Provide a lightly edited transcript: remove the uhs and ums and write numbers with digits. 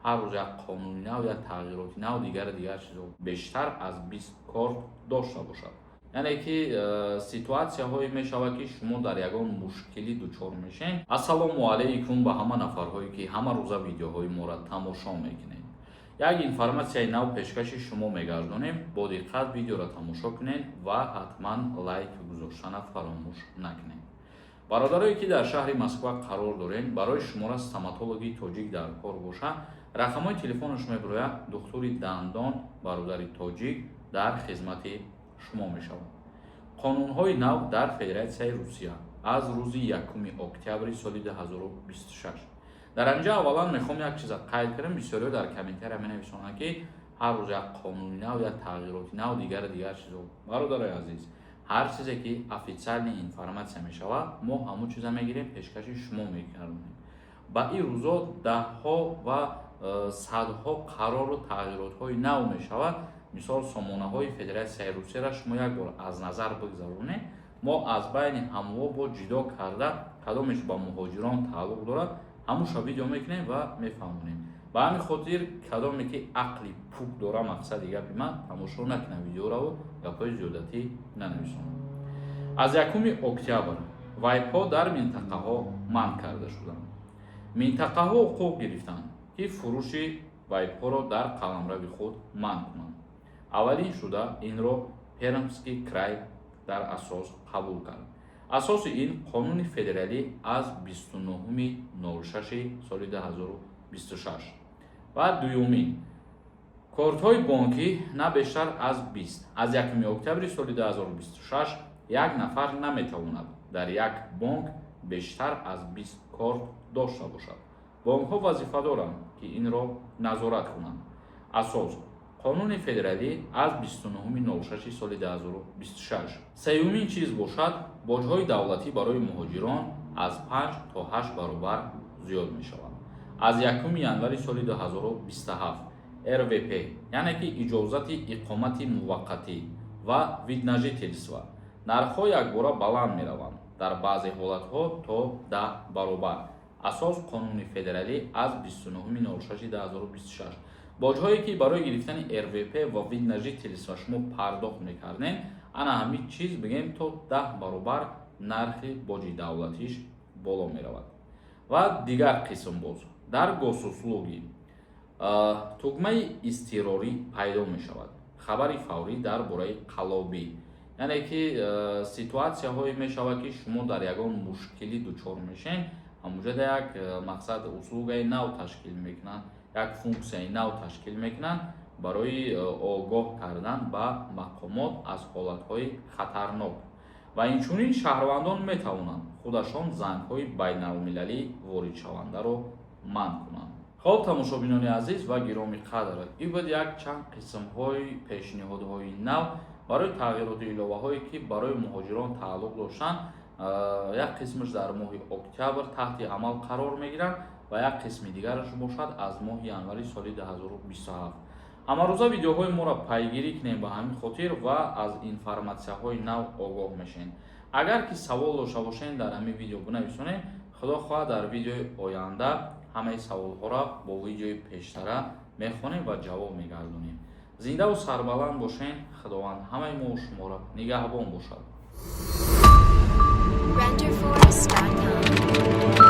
Ҳар рӯз як қонуни нав, як тағйироти нав, дигару дигар чизо. Бештар аз 20 корт дошта бошад, яъне ки ситуатсияҳое мешавад, ки шумо дар ягон мушкилӣ дучор мешед. Ассалому алайкум ба ҳама нафарҳое, ки ҳама рӯза видеоҳои моро тамошо мекунед. Як информатсияи нав пешкаши шумо мегардонем. Бо диққат видеоро тамошо кунед ва ҳатман лайк гузоштана фаромӯш накунед. Бародарое, ки дар шаҳри Москва қарор доред, барои шуморо стоматологи тоҷик дар кор боша, рақамҳои телефонаш мебирояд. Духтури дандон, бародари тоҷик дар хизмати шумо мешавад. Қонунҳои нав дар Федератсияи Русия аз рӯзи 1 октябри соли 2026. Дар ҳаминҷа аввалан мехоҳам як чиза қайд кунам. Бисёриҳо дар комментария менависонанд, ки ҳар рӯз як қонуни нав, як тағйироти нав, дигару дигар чизо. Бародарои азиз, ҳар чизе ки официальный информатсия мешавад, мо ҳамон чиза мегирем, пешкаши шумо мекардонем. Ба ин рӯзо даҳҳо ва садҳо қарору тағйиротҳои нав мешавад. Мисол, сомонаҳои Федератсияи Русияро шумо як бор аз назар бигзаронед. Мо аз байни ҳамво бо ҷудо карда, кадомеш ба муҳоҷирон тааллуқ дорад, ҳамуша видео мекунем ва мефаҳмонем. Ба ҳамин хотир, кадоме ки ақли пук дора, мақсади гапи ман, тамошо накунад видеораву гапҳои зиёдатӣ нанависонад. Аз 1 октябр вайпҳо дар минтақаҳо манъ карда шуданд. Минтақаҳо ҳуқуқ гирифтанд, ки фурӯши вайпҳоро дар қаламрави худ манъ кунанд. Аввалин шуда инро Пермский край дар асос қабул кард. Асоси ин қонуни федералӣ аз 29-06 соли 2026. Ва дуюмин, кортҳои бонкӣ на бештар аз 20. Аз 1 октябри соли 2026 як нафар наметавонад дар як бонк бештар аз 20 корт дошта бошад. Бонкҳо вазифа доранд, ки инро назорат кунанд. Асос қонуни федералӣ аз 29-06 соли 2026. Сеюмин чиз бошад, боҷҳои давлатӣ барои муҳоҷирон аз 5 то 8 баробар зиёд мешавад аз 1 январи соли 2027. РВП, яъне ки иҷозати иқомати муваққатӣ ва вид на жительство, нархҳо якбора баланд мераванд, дар баъзе ҳолатҳо то 10 баробар. Асос қонуни федералӣ аз 29-06 2026. Боҷҳое, ки барои гирифтани РВП ва вид на жительство шумо пардохт мекардем, ана ҳамин чиз, бигем, то 10 баробар нархи боҷи давлатиш боло меравад. Ва дигар қисм боз, дар Госуслуги тугмаи изтирорӣ пайдо мешавад, хабари фаврӣ дар бораи қаллобӣ. Яъне ки ситуатсияҳое мешавад, ки шумо дар ягон мушкилӣ дучор мешед, ҳамуҷода як мақсад, услугаи нав ташкил мекунанд, як функсияи нав ташкил мекунанд барои огоҳ кардан ба мақомот аз ҳолатҳои хатарнок. Ва инчунин шаҳрвандон метавонанд худашон зангҳои байналмилалӣ воридшавандаро манъ кунанд. Хоб, тамошобинони азиз ва гиромӣ қадр, ин буд як чанд қисмҳои пешниҳодҳои нав барои тағйироту иловаҳое, ки барои муҳоҷирон тааллуқ доштанд. Як қисмаш дар моҳи октябр таҳти амал қарор мегиранд ва як қисми дигараш бошад, аз моҳи январи соли 2027. Ҳамарӯза видеоҳои моро пайгирӣ кунем ба ҳамин хотир ва аз информатсияҳои нав огоҳ мешавед. Агар ки савол дошта бошед, дар ҳамин видео бинависонед. Худо хоҳад, дар видеои оянда ҳамаи саволҳоро бо видеои пештара мехонем ва ҷавоб мегардонем. Зиндаву сарбаланд бошед. Худованд ҳамаи мо шуморо нигаҳбон бошад. Renderforest.com.